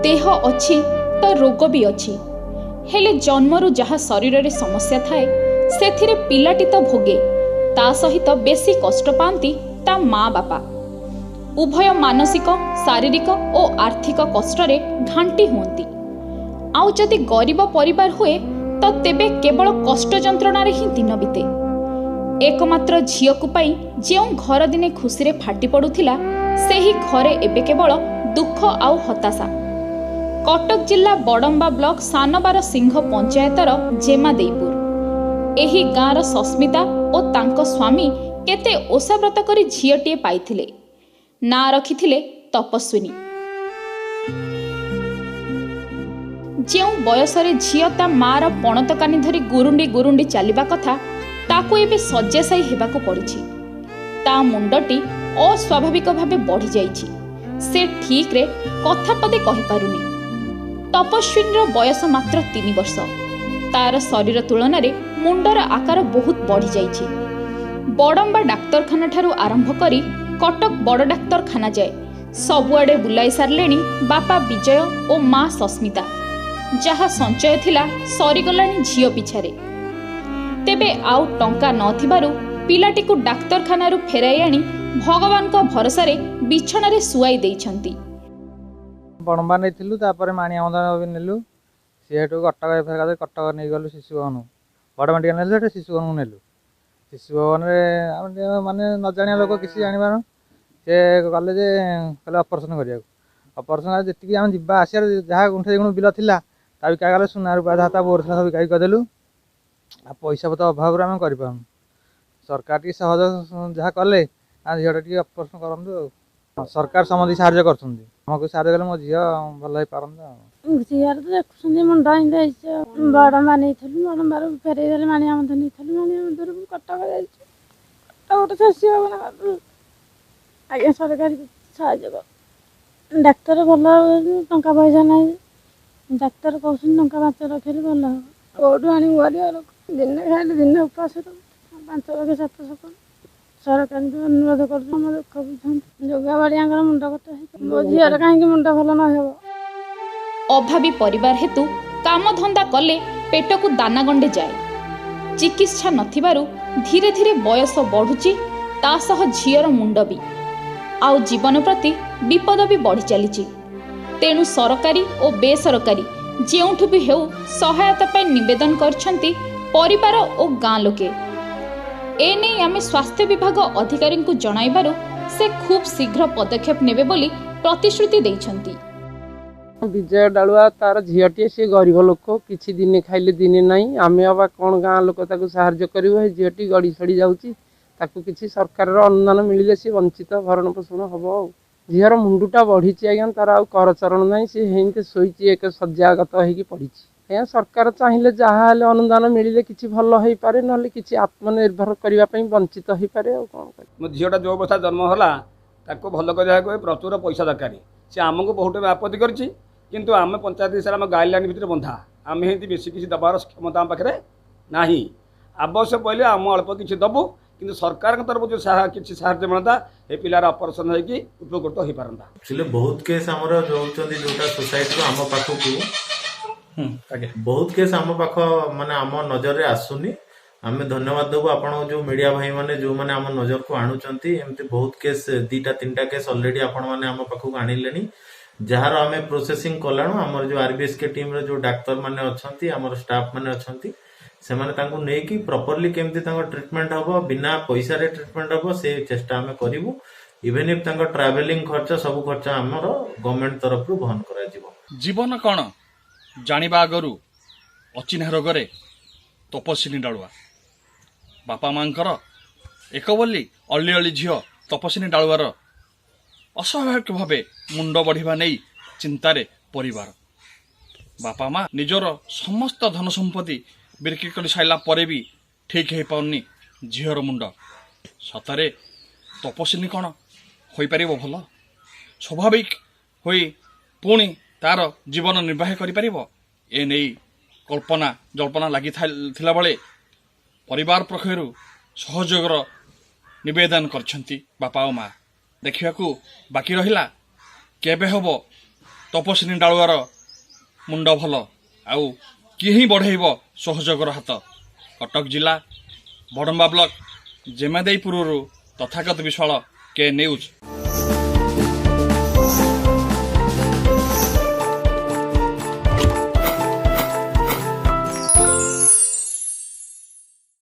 ଦେହ ଅଛି ତ ରୋଗ ବି ଅଛି। ହେଲେ ଜନ୍ମରୁ ଯାହା ଶରୀରରେ ସମସ୍ୟା ଥାଏ, ସେଥିରେ ପିଲାଟି ତ ଭୋଗେ, ତା ସହିତ ବେଶୀ କଷ୍ଟ ପାଆନ୍ତି ତା ମା ବାପା। ଉଭୟ ମାନସିକ, ଶାରୀରିକ ଓ ଆର୍ଥିକ କଷ୍ଟରେ ଘାଣ୍ଟି ହୁଅନ୍ତି। ଆଉ ଯଦି ଗରିବ ପରିବାର ହୁଏ ତ ତେବେ କେବଳ କଷ୍ଟ ଯନ୍ତ୍ରଣାରେ ହିଁ ଦିନ ବିତେ। ଏକମାତ୍ର ଝିଅକୁ ପାଇ ଯେଉଁ ଘର ଦିନେ ଖୁସିରେ ଫାଟି ପଡୁଥିଲା, ସେହି ଘରେ ଏବେ କେବଳ ଦୁଃଖ ଆଉ ହତାଶା। କଟକ ଜିଲ୍ଲା ବଡମ୍ବା ବ୍ଲକ ସାନବାର ସିଂହ ପଞ୍ଚାୟତର ଜେମାଦେଇପୁର, ଏହି ଗାଁର ସସ୍ମିତା ଓ ତାଙ୍କ ସ୍ୱାମୀ କେତେ ଓଷାବ୍ରତ କରି ଝିଅଟିଏ ପାଇଥିଲେ। ନାଁ ରଖିଥିଲେ ତପସ୍ୱିନୀ। ଯେଉଁ ବୟସରେ ଝିଅ ତା ମାଆର ପଣତ କାନି ଧରି ଗୁରୁଣ୍ଡି ଗୁରୁଣ୍ଡି ଚାଲିବା କଥା, ତାକୁ ଏବେ ଶଯ୍ୟାଶାୟୀ ହେବାକୁ ପଡ଼ିଛି। ତା ମୁଣ୍ଡଟି ଅସ୍ୱାଭାବିକ ଭାବେ ବଢ଼ିଯାଇଛି। ସେ ଠିକ୍ରେ କଥା ପଦେ କହିପାରୁନି। ତପସ୍ୱିନୀର ବୟସ ମାତ୍ର 3 ବର୍ଷ। ତାର ଶରୀର ତୁଳନାରେ ମୁଣ୍ଡର ଆକାର ବହୁତ ବଢ଼ିଯାଇଛି। ବଡ଼ମ୍ବା ଡାକ୍ତରଖାନାଠାରୁ ଆରମ୍ଭ କରି କଟକ ବଡ଼ ଡାକ୍ତରଖାନା ଯାଏ ସବୁଆଡ଼େ ବୁଲାଇ ସାରିଲେଣି ବାପା ବିଜୟ ଓ ମା ସସ୍ମିତା। ଯାହା ସଞ୍ଚୟ ଥିଲା ସରିଗଲାଣି ଝିଅ ପିଛାରେ। ତେବେ ଆଉ ଟଙ୍କା ନଥିବାରୁ ପିଲାଟିକୁ ଡାକ୍ତରଖାନାରୁ ଫେରାଇ ଆଣି ଭଗବାନଙ୍କ ଭରସାରେ ବିଛଣାରେ ଶୁଆଇ ଦେଇଛନ୍ତି। ବଡ଼ମ୍ବା ନେଇଥିଲୁ, ତାପରେ ମାଣିଆବନ୍ଧ ବି ନେଲୁ। ସିଏ ସେଠୁ କଟକ ରେଫର କରିଦେଲେ, କଟକ ନେଇଗଲୁ ଶିଶୁ ଭବନ। ବଡ଼ ମେଡ଼ିକାଲ ନେଲୁ, ସେଠୁ ଶିଶୁ ଭବନକୁ ନେଲୁ। ଶିଶୁ ଭବନରେ ଆମେ ଟିକେ ମାନେ ନ ଜାଣିବା ଲୋକ, କିଛି ଜାଣିପାରୁ। ସେ ଗଲେ ଯେ କହିଲେ ଅପରେସନ୍ କରିବାକୁ। ଅପରେସନ୍ ଯେତିକି ଆମେ ଯିବା ଆସିବାରେ ଯାହା ଗୁଣ୍ଠେ ଗୁଣ ବିଲ ଥିଲା ତା ବିକା ଗଲେ, ସୁନା ରୂପା ଯାହା ତା ବୋର ଥିଲା ସବୁ ବିକା କରିଦେଲୁ। ଆଉ ପଇସା ପତ୍ର ଅଭାବରୁ ଆମେ କରିପାରୁନୁ। ସରକାର ଟିକେ ସହଜ ଯାହା କଲେ ଆମ ଝିଅଟା ଟିକେ ଅପରେସନ୍ କରନ୍ତୁ। ଆଉ ସରକାର ସମସ୍ତଙ୍କୁ ସାହାଯ୍ୟ କରୁଛନ୍ତି, ଆମକୁ ସାହାଯ୍ୟ କଲେ ମୋ ଝିଅ ଭଲ ହେଇପାରନ୍ତା। ଆଉ ଝିଅର ତ ଦେଖୁଛନ୍ତି ମୁଣ୍ଡ ଏମିତି ହେଇଛି। ବଡ଼ମ୍ବା ନେଇଥିଲୁ, ବଡ଼ମ୍ବାରୁ ଫେରେଇ ଦେଲେ। ମାଣିଆବନ୍ଧ ନେଇଥିଲୁ, ମାଣିଆବନ୍ଧରୁ କଟକ ଯାଇଛୁ, କଟକରୁ ଶେଷ ଭବନ। ଆଜ୍ଞା, ସରକାର ସାହାଯ୍ୟ କର। ଡାକ୍ତର ଭଲ, ଟଙ୍କା ପଇସା ନାହିଁ। ଡାକ୍ତର କହୁଛନ୍ତି ଟଙ୍କା 5 ଲକ୍ଷରେ ଭଲ ହେବ। କେଉଁଠୁ ଆଣିବୁ? ଗରିବ ଲୋକ, ଦିନେ ଖାଇଲେ ଦିନେ ଉପାସ ରହୁ। 5 ଲକ୍ଷ 700 କଣ? ସରକାରଙ୍କୁ ଅନୁରୋଧ କରୁଛୁ, ଆମ ଦୁଃଖ ବୁଝନ୍ତୁ। ଯୋଗା ବାଡ଼ିଆଙ୍କର ମୁଣ୍ଡ କଥା, ମୋ ଝିଅର କାହିଁକି ମୁଣ୍ଡ ଭଲ ନ ହେବ? ଅଭାବୀ ପରିବାର ହେତୁ କାମଧନ୍ଦା କଲେ ପେଟକୁ ଦାନା ଗଣ୍ଡେ ଯାଏ। ଚିକିତ୍ସା ନଥିବାରୁ ଧୀରେ ଧୀରେ ବୟସ ବଢ଼ୁଛି, ତା ସହ ଝିଅର ମୁଣ୍ଡ ବି, ଆଉ ଜୀବନ ପ୍ରତି ବିପଦ ବି ବଢ଼ି ଚାଲିଛି। ତେଣୁ ସରକାରୀ ଓ ବେସରକାରୀ ଯେଉଁଠୁ ବି ହେଉ ସହାୟତା ପାଇଁ ନିବେଦନ କରିଛନ୍ତି ପରିବାର ଓ ଗାଁ ଲୋକେ। ଏନେଇ ଆମେ ସ୍ୱାସ୍ଥ୍ୟ ବିଭାଗ ଅଧିକାରୀଙ୍କୁ ଜଣାଇବାରୁ ସେ ଖୁବ୍ ଶୀଘ୍ର ପଦକ୍ଷେପ ନେବେ ବୋଲି ପ୍ରତିଶ୍ରୁତି ଦେଇଛନ୍ତି। ବିଜୟ ଡାଳୁଆ, ତାର ଝିଅଟିଏ, ସେ ଗରିବ ଲୋକ, କିଛି ଦିନେ ଖାଇଲେ ଦିନେ ନାହିଁ। ଆମେ ଅବା କ'ଣ ଗାଁ ଲୋକ ତାକୁ ସାହାଯ୍ୟ କରିବୁ? ଏ ଝିଅଟି ଗଡ଼ି ସଡ଼ି ଯାଉଛି। ତାକୁ କିଛି ସରକାରର ଅନୁଦାନ ମିଳିଲେ ସେ ବଞ୍ଚିତ ଭରଣ ପୋଷଣ ହବ। ଆଉ ଝିଅର ମୁଣ୍ଡଟା ବଢ଼ିଛି ଆଜ୍ଞା, ତାର ଆଉ କରଚରଣ ନାହିଁ। ସେ ହେମିତି ଶୋଇଛି, ଏକ ଶଯ୍ୟାଗତ ହେଇକି ପଡ଼ିଛି ଆଜ୍ଞା। ସରକାର ଚାହିଁଲେ ଯାହା ହେଲେ ଅନୁଦାନ ମିଳିଲେ କିଛି ଭଲ ହେଇପାରେ, ନହେଲେ କିଛି ଆତ୍ମନିର୍ଭର କରିବା ପାଇଁ ବଞ୍ଚିତ ହେଇପାରେ। ଆଉ କ'ଣ କରିବ? ମୋ ଝିଅଟା ଯେଉଁ ଅବସ୍ଥା ଜନ୍ମ ହେଲା, ତାକୁ ଭଲ କରିବାକୁ ପ୍ରଚୁର ପଇସା ଦରକାର। ସେ ଆମକୁ ବହୁତ ଆପତ୍ତି କରିଛି, କିନ୍ତୁ ଆମେ ପଞ୍ଚାୟତ ହିସାବରେ ଆମ ଗାଇଡ଼ଲାଇନ୍ ଭିତରେ ବନ୍ଧା। ଆମେ ଏମିତି ବେଶୀ କିଛି ଦେବାର କ୍ଷମତା ଆମ ପାଖରେ ନାହିଁ। ଆବଶ୍ୟକ ପଡ଼ିଲେ ଆମ ଅଳ୍ପ କିଛି ଦେବୁ, କିନ୍ତୁ ସରକାରଙ୍କ ତରଫରୁ ଯେଉଁ କିଛି ସାହାଯ୍ୟ ମିଳନ୍ତା, ଏ ପିଲାର ଅପରେସନ୍ ହେଇକି ଉପକୃତ ହେଇପାରନ୍ତା। ଆକ୍ଚୁଆଲି ବହୁତ କେସ୍ ଆମର ରହୁଛନ୍ତି, ଯୋଉଟା ସୋସାଇଟିରୁ ଆମ ପାଖକୁ ବହୁତ କେସ୍ ଆମ ପାଖ ମାନେ ଆମ ନଜରରେ ଆସୁନି। ଆମେ ଧନ୍ୟବାଦ ଦେବୁ ଆପଣଙ୍କ ଯୋଉ ମିଡିଆ ଭାଇମାନେ, ଯୋଉମାନେ ଆମ ନଜରକୁ ଆଣୁଛନ୍ତି। ଏମିତି ବହୁତ କେସ୍, 2ଟା 3ଟା କେସ୍ ଅଲରେଡି ଆପଣମାନେ ଆମ ପାଖକୁ ଆଣିଲେଣି, ଯାହାର ଆମେ ପ୍ରୋସେସିଂ କଲାଣୁ। ଆମର ଯୋଉ ଆରବିଏସକେ ଟିମର ଯୋଉ ଡାକ୍ତର ମାନେ ଅଛନ୍ତି, ଆମର ଷ୍ଟାଫ ମାନେ ଅଛନ୍ତି, ସେମାନେ ତାଙ୍କୁ ନେଇକି ପ୍ରପରଲି କେମିତି ତାଙ୍କ ଟ୍ରିଟମେଣ୍ଟ ହବ, ବିନା ପଇସାରେ ଟ୍ରିଟମେଣ୍ଟ ହବ, ସେ ଚେଷ୍ଟା ଆମେ କରିବୁ। ଇଭେନ if ତାଙ୍କ ଟ୍ରାଭେଲିଂ ଖର୍ଚ୍ଚ, ସବୁ ଖର୍ଚ୍ଚ ଆମର ଗଭର୍ଣ୍ଣମେଣ୍ଟ ତରଫରୁ ବହନ କରାଯିବ। ଜୀବନ କ'ଣ ଜାଣିବା ଆଗରୁ ଅଚିହ୍ନା ରୋଗରେ ତପସ୍ୱିନୀ ଡାଳୁଆ। ବାପା ମାଙ୍କର ଏକ ବୋଲି ଅଳି ଅଳି ଝିଅ ତପସ୍ୱିନୀ ଡାଳୁଆର ଅସ୍ୱାଭାବିକ ଭାବେ ମୁଣ୍ଡ ବଢ଼ିବା ନେଇ ଚିନ୍ତାରେ ପରିବାର। ବାପା ମା ନିଜର ସମସ୍ତ ଧନ ସମ୍ପତ୍ତି ବିକ୍ରି କରି ସାରିଲା ପରେ ବି ଠିକ୍ ହେଇପାରୁନି ଝିଅର ମୁଣ୍ଡ। ସତରେ ତପସ୍ୱିନୀ କ'ଣ ହୋଇପାରିବ ଭଲ, ସ୍ୱାଭାବିକ ହୋଇ ପୁଣି ତାର ଜୀବନ ନିର୍ବାହ କରିପାରିବ? ଏ ନେଇ କଳ୍ପନା ଜଳ୍ପନା ଲାଗିଥିଲା ବେଳେ ପରିବାର ପକ୍ଷରୁ ସହଯୋଗର ନିବେଦନ କରିଛନ୍ତି ବାପା ଓ ମା। ଦେଖିବାକୁ ବାକି ରହିଲା କେବେ ହେବ। ତପସ୍ୱିନୀ ଡାଳୁଆର ମୁଣ୍ଡ ଭଲ, ଆଉ କିଏ ହିଁ ବଢ଼େଇବ ସହଯୋଗର ହାତ। କଟକ ଜିଲ୍ଲା ବଡ଼ମ୍ବା ବ୍ଲକ ଜେମାଦେଇପୁରରୁ ତଥାଗତ ବିଶ୍ୱାଳ, କେ ନ୍ୟୁଜ୍।